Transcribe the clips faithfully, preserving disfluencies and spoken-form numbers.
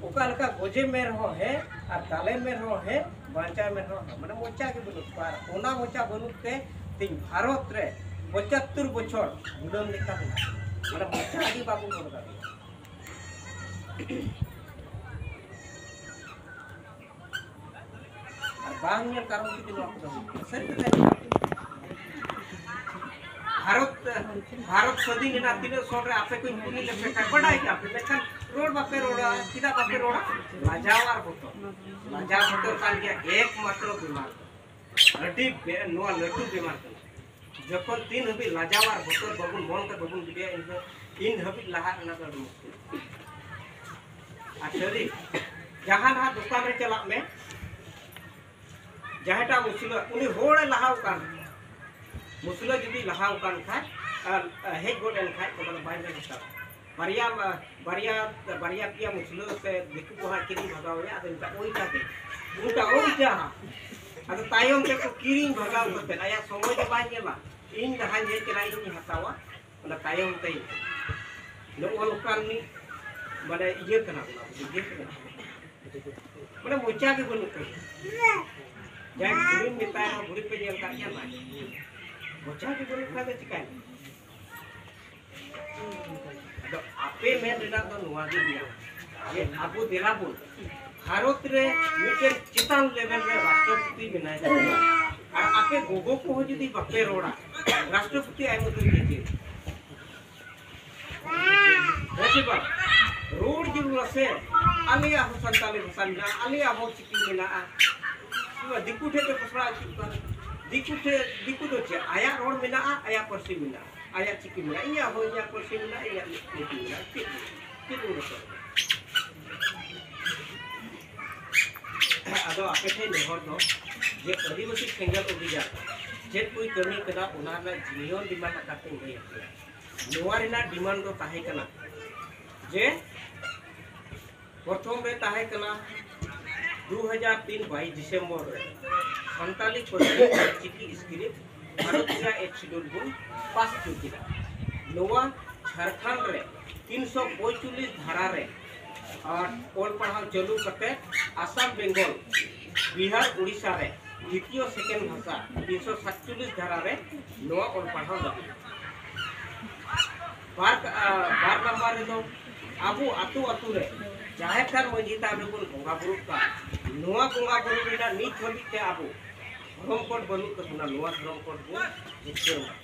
ᱚᱠᱟ ᱞᱮᱠᱟ ᱜᱚᱡᱮ ᱢᱮ ᱨᱮᱦᱚᱸ ᱦᱮᱸ, ᱟᱨ ᱫᱟᱞᱮ ᱢᱮ ᱨᱮᱦᱚᱸ ᱦᱮᱸ, ᱵᱟᱧᱪᱟᱣ ᱢᱮ ᱨᱮᱦᱚᱸ ᱦᱮᱸ, ᱢᱟᱱᱮ ᱢᱚᱪᱟ ᱜᱮ ᱵᱟᱹᱱᱩᱜ ᱠᱚᱣᱟ᱾ ᱟᱨ ᱚᱱᱟ ᱢᱚᱪᱟ ᱵᱟᱹᱱᱩᱜ ᱛᱮ ᱛᱮᱦᱮᱧ ᱵᱷᱟᱨᱚᱛ ᱨᱮ ᱯᱚᱸᱪᱟᱛᱛᱳᱨ ᱵᱚᱪᱷᱚᱨ ᱜᱩᱞᱟᱹᱢ ᱞᱮᱠᱟ ᱢᱮᱱᱟᱜᱼᱟ᱾ ᱢᱟᱱᱮ ᱢᱚᱪᱟ ᱜᱮ ᱵᱟᱵᱚᱱ ᱨᱚᱲ ᱫᱟᱲᱮᱭᱟᱜᱼᱟ᱾ ᱟᱨ ᱵᱟᱝ ᱧᱮᱞ ᱠᱟᱨᱚᱱ ᱛᱮᱜᱮ ᱱᱚᱣᱟ ᱠᱚᱫᱚ ᱦᱩᱭᱩᱜ ᱠᱟᱱᱟ᱾ ᱥᱟᱹᱨᱤ ᱠᱟᱛᱷᱟ ᱜᱮ᱾ ᱵᱷᱟᱨᱚᱛ, ᱵᱷᱟᱨᱚᱛ ᱥᱟᱹᱫᱷᱤᱱ ᱮᱱᱟ ᱛᱤᱱᱟᱹᱜ ᱥᱚᱱ ᱨᱮ ᱟᱯᱮ ᱠᱚᱧ ᱠᱩᱞᱤ ᱞᱮᱯᱮ ᱠᱷᱟᱱ ᱵᱟᱰᱟᱭ ᱜᱮᱭᱟ ᱯᱮ, ᱢᱮᱱᱠᱷᱟᱱ ᱨᱚᱲ ᱵᱟᱯᱮ ᱨᱚᱲᱟ᱾ ᱪᱮᱫᱟᱜ ᱵᱟᱯᱮ ᱨᱚᱲᱟ? ᱞᱟᱡᱟᱣ ᱟᱨ ᱵᱚᱛᱚᱨ᱾ ᱞᱟᱡᱟᱣ ᱵᱚᱛᱚᱨ ᱠᱟᱱ ᱜᱮᱭᱟ ᱮᱠᱢᱟᱛᱨᱚ ᱵᱤᱢᱟᱨ ᱫᱚ᱾ ᱟᱹᱰᱤ ᱵᱮ-, ᱱᱚᱣᱟ ᱞᱟᱹᱴᱩ ᱵᱤᱢᱟᱨ ᱠᱟᱱᱟ᱾ ᱡᱚᱠᱷᱚᱱ ᱛᱤᱱ ᱦᱟᱹᱵᱤᱡ ᱞᱟᱡᱟᱣ ᱟᱨ ᱵᱚᱛᱚᱨ ᱵᱟᱵᱚᱱ ᱢᱚᱱ ᱛᱮ ᱵᱟᱵᱚᱱ ᱜᱤᱰᱤᱭᱟ, ᱤᱱ ᱫᱚ, ᱤᱱ ᱦᱟᱹᱵᱤᱡ ᱞᱟᱦᱟ ᱨᱮᱱᱟᱜ ᱫᱚ ᱟᱹᱰᱤ ᱢᱩᱥᱠᱤᱞ᱾ ᱟᱨ ᱥᱟᱹᱨᱤ, ᱡᱟᱦᱟᱸ ᱱᱟᱦᱟᱜ ᱫᱚᱠᱟᱱ ᱨᱮ ᱪᱟᱞᱟᱜ ᱢᱮ, ᱡᱟᱦᱟᱸᱭᱴᱟᱜ ᱢᱩᱥᱞᱟᱹ, ᱩᱱᱤ ᱦᱚᱲᱮ ᱞᱟᱦᱟᱣ ᱠᱟᱱ, ᱢᱩᱥᱞᱟᱹ ᱡᱩᱫᱤ ᱞᱟᱦᱟᱣ ᱠᱟᱱ ᱠᱷᱟᱡ, ᱟᱨ ᱦᱮᱡ ᱜᱚᱫ ᱮᱱ ᱠᱷᱟᱡ, ᱛᱚᱵᱮ ᱫᱚ ᱵᱟᱭ ᱧᱮᱞ ᱦᱟᱛᱟᱲᱟ᱾ ᱵᱟᱨᱭᱟ, ᱵᱟᱨᱭᱟ, ᱵᱟᱨᱭᱟ ᱯᱮᱭᱟ ᱢᱩᱥᱞᱟᱹ ᱥᱮ ᱫᱤᱠᱩ ᱠᱚ ᱦᱟᱸᱜ ᱠᱤᱨᱤᱧ ᱵᱷᱟᱜᱟᱣ ᱮᱭᱟ, ᱟᱫᱚ ᱢᱮᱛᱟᱜ, "ᱳᱭᱴᱟ ᱜᱮ, ᱳᱭᱴᱟ, ᱳᱭᱴᱟ ᱦᱟᱸᱜ᱾" ᱟᱫᱚ ᱛᱟᱭᱚᱢ ᱛᱮᱠᱚ ᱠᱤᱨᱤᱧ ᱵᱷᱟᱜᱟᱣ ᱠᱟᱛᱮ ᱟᱭᱟᱜ ᱥᱚᱢᱚᱭ ᱫᱚ ᱵᱟᱭ ᱧᱮᱞᱟ, ᱤᱧ ᱞᱟᱦᱟᱧ ᱦᱮᱡ ᱠᱟᱱᱟ, ᱤᱧᱤᱧ ᱦᱟᱛᱟᱣᱟ, ᱚᱱᱟ ᱛᱟᱭᱚᱢ ᱛᱮ ᱱᱚᱜᱼᱚ ᱱᱚᱝᱠᱟᱱ ᱢᱤᱫ ᱢᱟᱱᱮ ᱤᱭᱟᱹ ᱠᱟᱱᱟ ᱵᱚᱱ, ᱟᱵᱚ ᱫᱚ ᱤᱭᱟᱹ ᱠᱟᱱᱟ ᱵᱚᱱ᱾ ᱢᱟᱱᱮ ᱢᱚᱪᱟ ᱜᱮ ᱵᱟᱹᱱᱩᱜ ᱛᱟᱵᱚᱱᱟ᱾ ᱡᱟᱦᱟᱸᱭ ᱵᱩᱲᱦᱤᱢ ᱢᱮᱛᱟᱭᱟ, "ᱵᱩᱲᱦᱤ ᱯᱮ ᱧᱮᱞ ᱠᱟᱜ ᱜᱮᱭᱟ?" ᱵᱟᱝ᱾ ᱢᱚᱪᱟ ᱜᱮ ᱵᱟᱹᱱᱩᱜ ᱠᱷᱟᱱ ᱫᱚ ᱪᱤᱠᱟᱹᱭ? ᱟᱫᱚ ᱟᱯᱮ ᱢᱮᱱ ᱨᱮᱱᱟᱜ ᱫᱚ ᱱᱚᱣᱟ ᱜᱮ ᱢᱮᱱᱟᱜᱼᱟ ᱡᱮ ᱟᱵᱚ ᱫᱮᱞᱟ ᱵᱚᱱ ᱵᱷᱟᱨᱚᱛ ᱨᱮ ᱢᱤᱫᱴᱮᱱ ᱪᱮᱛᱟᱱ ᱞᱮᱵᱮᱞ ᱨᱮ ᱨᱟᱥᱴᱨᱚᱯᱚᱛᱤ ᱵᱮᱱᱟᱣ ᱡᱟᱹᱨᱩᱲᱟ᱾ ᱟᱨ ᱟᱯᱮ ᱜᱚᱜᱚ ᱠᱚᱦᱚᱸ ᱡᱩᱫᱤ ᱵᱟᱯᱮ ᱨᱚᱲᱟ, ᱨᱟᱥᱴᱨᱚᱯᱚᱛᱤ ᱟᱭ ᱢᱚᱛᱚ ᱪᱮᱫ? ᱦᱮᱸ ᱥᱮ ᱵᱟᱝ? ᱨᱚᱲ ᱡᱟᱹᱨᱩᱲᱟ ᱥᱮ, ᱟᱞᱮᱭᱟᱜ ᱦᱚᱸ ᱥᱟᱱᱛᱟᱲᱤ ᱵᱷᱟᱥᱟ ᱢᱮᱱᱟᱜᱼᱟ, ᱟᱞᱮᱭᱟᱜ ᱦᱚᱸ ᱪᱤᱠᱤ ᱢᱮᱱᱟᱜᱼᱟ᱾ ᱫᱤᱠᱩ ᱴᱷᱮᱱ ᱯᱮ ᱯᱟᱥᱱᱟᱣ ᱦᱚᱪᱚᱜ ᱠᱟᱱᱟ᱾ ᱫᱤᱠᱩ ᱴᱷᱮᱱ, ᱫᱤᱠᱩ ᱫᱚ ᱪᱮᱫ? ᱟᱭᱟᱜ ᱨᱚᱲ ᱢᱮᱱᱟᱜᱼᱟ, ᱟᱭᱟᱜ ᱯᱟᱹᱨᱥᱤ ᱢᱮᱱᱟᱜᱼᱟ, ᱟᱭᱟᱜ ᱪᱤᱠᱤ ᱢᱮᱱᱟᱜᱼᱟ, ᱤᱧᱟᱹᱜ ᱦᱚᱸ ᱤᱧᱟᱹᱜ ᱯᱟᱹᱨᱥᱤ ᱢᱮᱱᱟᱜᱼᱟ, ᱤᱧᱟᱹᱜ ᱞᱤᱯᱤ ᱢᱮᱱᱟᱜᱼᱟ᱾ ᱪᱮᱫ, ᱪᱮᱫ ᱵᱚᱱ ᱨᱚᱲᱟ? ᱟᱫᱚ ᱟᱯᱮ ᱴᱷᱮᱱ ᱱᱮᱦᱚᱨ ᱫᱚ ᱡᱮ ᱟᱹᱫᱤᱵᱟᱹᱥᱤ ᱥᱮᱸᱜᱮᱞ ᱚᱵᱷᱤᱡᱟᱱ ᱪᱮᱫ ᱠᱚᱭ ᱠᱟᱹᱢᱤ ᱠᱟᱫᱟ, ᱚᱱᱟ ᱨᱮᱱᱟᱜ genuine demand ᱟᱠᱟᱨ ᱛᱮᱧ ᱞᱟᱹᱭ ᱟᱯᱮᱭᱟ᱾ ᱱᱚᱣᱟ ᱨᱮᱱᱟᱜ demand ᱫᱚ ᱛᱟᱦᱮᱸ ᱠᱟᱱᱟ ᱡᱮ ᱯᱨᱚᱛᱷᱚᱢ ᱨᱮ ᱛᱟᱦᱮᱸ ᱠᱟᱱᱟ ᱫᱩ ᱦᱟᱡᱟᱨ ᱛᱤᱱ ᱵᱟᱭᱤᱥ ᱰᱤᱥᱮᱢᱵᱚᱨ ᱨᱮ ᱥᱟᱱᱛᱟᱞᱤ ᱯᱟᱹᱨᱥᱤ ᱚᱞᱪᱤᱠᱤ script ᱵᱷᱟᱨᱚᱛ ᱨᱮᱭᱟᱜ eighth schedule ᱵᱚᱱ ᱯᱟᱥ ᱦᱚᱪᱚ ᱠᱮᱫᱟ᱾ ᱱᱚᱣᱟ ᱡᱷᱟᱲᱠᱷᱚᱸᱰ ᱨᱮ ᱛᱤᱱᱥᱚ ᱯᱚᱸᱭᱪᱚᱞᱞᱤᱥ ᱫᱷᱟᱨᱟ ᱨᱮ ᱟᱨ ᱚᱞ ᱯᱟᱲᱦᱟᱣ ᱪᱟᱹᱞᱩ ᱠᱟᱛᱮ ᱟᱥᱟᱢ, ᱵᱮᱝᱜᱚᱞ, ᱵᱤᱦᱟᱨ, ᱩᱲᱤᱥᱥᱟ ᱨᱮ ᱫᱤᱛᱤᱭᱚ ᱥᱮᱠᱮᱱᱰ ᱵᱷᱟᱥᱟ ᱛᱤᱱᱥᱚ ᱥᱟᱛᱪᱚᱞᱞᱤᱥ ᱫᱷᱟᱨᱟ ᱨᱮ ᱱᱚᱣᱟ ᱚᱞ ᱯᱟᱲᱦᱟᱣ ᱞᱟᱹᱜᱤᱫ᱾ ᱵᱟᱨ, ᱟ, ᱵᱟᱨ ᱱᱟᱢᱵᱟᱨ ᱨᱮᱫᱚ ᱟᱵᱚ ᱟᱹᱛᱩ ᱟᱹᱛᱩ ᱨᱮ ᱡᱟᱦᱮᱨ ᱛᱷᱟᱱ ᱢᱟᱹᱡᱷᱤ ᱛᱷᱟᱱ ᱨᱮᱵᱚᱱ ᱵᱚᱸᱜᱟ ᱵᱩᱨᱩᱜ ᱠᱟᱱ, ᱱᱚᱣᱟ ᱵᱚᱸᱜᱟ ᱵᱩᱨᱩ ᱨᱮᱱᱟᱜ ᱱᱤᱛ ᱦᱟᱹᱵᱤᱡ ᱛᱮ ᱟᱵᱚ ᱫᱷᱚᱨᱚᱢ ᱠᱳᱰ ᱵᱟᱹᱱᱩᱜ ᱛᱟᱵᱚᱱᱟ᱾ ᱱᱚᱣᱟ ᱫᱷᱚᱨᱚᱢ ᱠᱳᱰ ᱵᱚᱱ ᱡᱤᱛᱠᱟᱹᱨ ᱢᱟ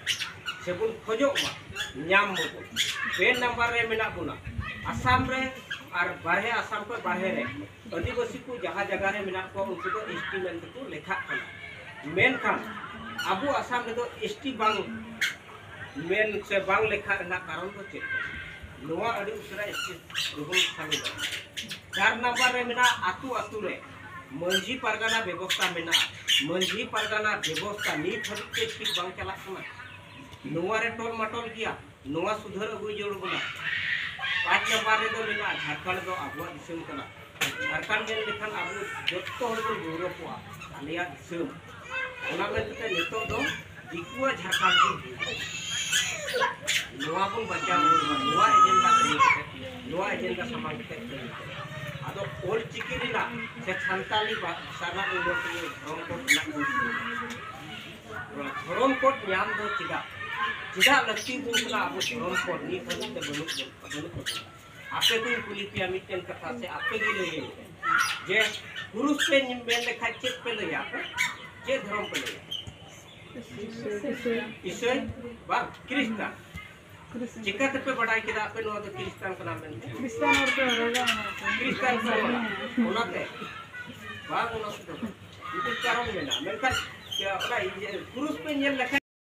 ᱥᱮᱵᱚᱱ ᱠᱷᱚᱡᱚᱜ ᱢᱟ, ᱧᱟᱢ ᱢᱟᱵᱚᱱ᱾ ᱯᱮ ᱱᱟᱢᱵᱟᱨ ᱨᱮ ᱢᱮᱱᱟᱜ ᱵᱚᱱᱟ ᱟᱥᱟᱢ ᱨᱮ ᱟᱨ ᱵᱟᱨᱦᱮ ᱟᱥᱟᱢ ᱠᱷᱚᱱ ᱵᱟᱨᱦᱮ ᱨᱮ ᱟᱹᱫᱤᱵᱟᱹᱥᱤ ᱠᱚ ᱡᱟᱦᱟᱸ ᱡᱟᱭᱜᱟ ᱨᱮ ᱢᱮᱱᱟᱜ ᱠᱚᱣᱟ, ᱩᱱᱠᱩ ᱫᱚ ᱮᱥ ᱴᱤ ᱢᱮᱱ ᱛᱮᱠᱚ ᱞᱮᱠᱷᱟᱜ ᱠᱟᱱᱟ᱾ ᱢᱮᱱᱠᱷᱟᱱ ᱟᱵᱚ ᱟᱥᱟᱢ ᱨᱮᱫᱚ ᱮᱥ ᱴᱤ ᱵᱟᱝ ᱢᱮᱱ ᱥᱮ ᱵᱟᱝ ᱞᱮᱠᱷᱟ ᱨᱮᱱᱟᱜ ᱠᱟᱨᱚᱱ ᱫᱚ ᱪᱮᱫ ᱠᱟᱱᱟ? ᱱᱚᱣᱟ ᱟᱹᱰᱤ ᱩᱥᱟᱹᱨᱟ ᱮᱥ ᱴᱤ ᱨᱮᱵᱚᱱ ᱥᱟᱹᱢᱤᱞ ᱫᱟᱲᱮᱭᱟᱜᱼᱟ᱾ ᱪᱟᱨ ᱱᱟᱢᱵᱟᱨ ᱨᱮ ᱢᱮᱱᱟᱜᱼᱟ ᱟᱹᱛᱩ ᱟᱹᱛᱩ ᱨᱮ ᱢᱟᱹᱡᱷᱤ ᱯᱟᱨᱜᱟᱱᱟ ᱵᱮᱵᱚᱥᱛᱷᱟ ᱢᱮᱱᱟᱜᱼᱟ᱾ ᱢᱟᱹᱡᱷᱤ ᱯᱟᱨᱜᱟᱱᱟ ᱵᱮᱵᱚᱥᱛᱷᱟ ᱱᱤᱛ ᱦᱟᱹᱵᱤᱡ ᱛᱮ ᱴᱷᱤᱠ ᱵᱟᱝ ᱪᱟᱞᱟᱜ ᱠᱟᱱᱟ᱾ ᱱᱚᱣᱟ ᱨᱮ ᱴᱚᱞ ᱢᱟᱴᱚᱞ ᱜᱮᱭᱟ, ᱱᱚᱣᱟ ᱥᱩᱫᱷᱟᱹᱨ ᱟᱹᱜᱩᱭ ᱡᱟᱹᱨᱩᱲ ᱵᱚᱱᱟ᱾ ᱯᱟᱸᱪ ᱱᱟᱢᱵᱟᱨ ᱨᱮᱫᱚ ᱢᱮᱱᱟᱜᱼᱟ ᱡᱷᱟᱲᱠᱷᱚᱸᱰ ᱫᱚ ᱟᱵᱚᱣᱟᱜ ᱫᱤᱥᱚᱢ ᱠᱟᱱᱟ᱾ ᱡᱷᱟᱲᱠᱷᱚᱸᱰ ᱢᱮᱱ ᱞᱮᱠᱷᱟᱱ ᱟᱵᱚ ᱡᱚᱛᱚ ᱦᱚᱲ ᱵᱚᱱ ᱜᱚᱨᱚᱵᱚᱜᱼᱟ, ᱟᱞᱮᱭᱟᱜ ᱫᱤᱥᱚᱢ᱾ ᱚᱱᱟ ᱢᱮᱱ ᱠᱟᱛᱮ ᱱᱤᱛᱚᱜ ᱫᱚ ᱫᱤᱠᱩᱣᱟᱜ ᱡᱷᱟᱲᱠᱷᱚᱸᱰ ᱜᱮ ᱦᱩᱭᱩᱜᱼᱟ᱾ ᱱᱚᱣᱟ ᱵᱚᱱ ᱵᱟᱧᱪᱟᱣ ᱨᱩᱣᱟᱹᱲ ᱢᱟ, ᱱᱚᱣᱟ ᱮᱡᱮᱱᱰᱟ ᱠᱟᱹᱢᱤ ᱠᱟᱛᱮ, ᱱᱚᱣᱟ ᱮᱡᱮᱱᱰᱟ ᱥᱟᱢᱟᱝ ᱠᱟᱛᱮ ᱠᱟᱹᱢᱤ ᱠᱟᱛᱮ᱾ ᱟᱫᱚ ᱚᱞ ᱪᱤᱠᱤ ᱨᱮᱱᱟᱜ ᱥᱮ ᱥᱟᱱᱛᱟᱞᱤ ᱵᱷᱟᱥᱟ ᱨᱮᱱᱟᱜ ᱩᱱᱱᱚᱛᱤ ᱫᱷᱚᱨᱚᱢ ᱠᱳᱰ ᱨᱮᱱᱟᱜ ᱚᱱᱟ ᱫᱷᱚᱨᱚᱢ ᱠᱳᱰ ᱧᱟᱢ ᱫᱚ ᱪᱮᱫᱟᱜ, ᱪᱮᱫᱟᱜ ᱞᱟᱹᱠᱛᱤ ᱵᱚᱱ ᱠᱟᱱᱟ ᱟᱵᱚ ᱫᱷᱚᱨᱚᱢ ᱠᱳᱰ ᱱᱤᱛ ᱦᱟᱹᱵᱤᱡ ᱛᱮ ᱵᱟᱹᱱᱩᱜ ᱵᱚᱱ, ᱵᱟᱹᱱᱩᱜ ᱛᱟᱵᱚᱱᱟ? ᱟᱯᱮ ᱠᱚᱧ ᱠᱩᱞᱤ ᱯᱮᱭᱟ ᱢᱤᱫᱴᱮᱱ ᱠᱟᱛᱷᱟ, ᱥᱮ ᱟᱯᱮ ᱜᱮ ᱞᱟᱹᱭ ᱟᱹᱧ ᱯᱮ ᱡᱮ ᱠᱩᱨᱩᱥ ᱯᱮ ᱢᱮᱱ ᱞᱮᱠᱷᱟᱡ ᱪᱮᱫ ᱯᱮ ᱞᱟᱹᱭᱟ? ᱟᱯᱮ ᱪᱮᱫ ᱫᱷᱚᱨᱚᱢ ᱯᱮ ᱞᱟᱹᱭᱟ? ᱤᱥᱟᱹᱭ ᱵᱟᱝ ᱠᱷᱨᱤᱥᱴᱟᱱ? ᱪᱤᱠᱟ ᱛᱮᱯᱮ ᱵᱟᱰᱟᱭ ᱠᱮᱫᱟ ᱟᱯᱮ ᱱᱚᱣᱟ ᱫᱚ ᱠᱷᱨᱤᱥᱴᱟᱱ ᱠᱟᱱᱟ ᱢᱮᱱᱛᱮ? ᱠᱷᱨᱤᱥᱴᱟᱱ ᱦᱚᱲ ᱯᱮ ᱦᱚᱨᱚᱜᱟ ᱚᱱᱟ ᱠᱚ᱾ ᱠᱷᱨᱤᱥᱴᱟᱱ ᱠᱚ ᱦᱚᱨᱚᱜᱟ᱾ ᱚᱱᱟᱛᱮ ᱵᱟᱝ, ᱚᱱᱟ ᱛᱮᱫᱚ ᱵᱟᱝ᱾ ᱢᱤᱫᱴᱮᱱ ᱠᱟᱨᱚᱱ ᱢᱮᱱᱟᱜᱼᱟ, ᱢᱮᱱᱠᱷᱟᱱ ᱚᱱᱟ ᱤᱭᱟᱹ ᱠᱩᱨᱩᱥ ᱯᱮ ᱧᱮᱞ ᱞᱮᱠᱷᱟᱱ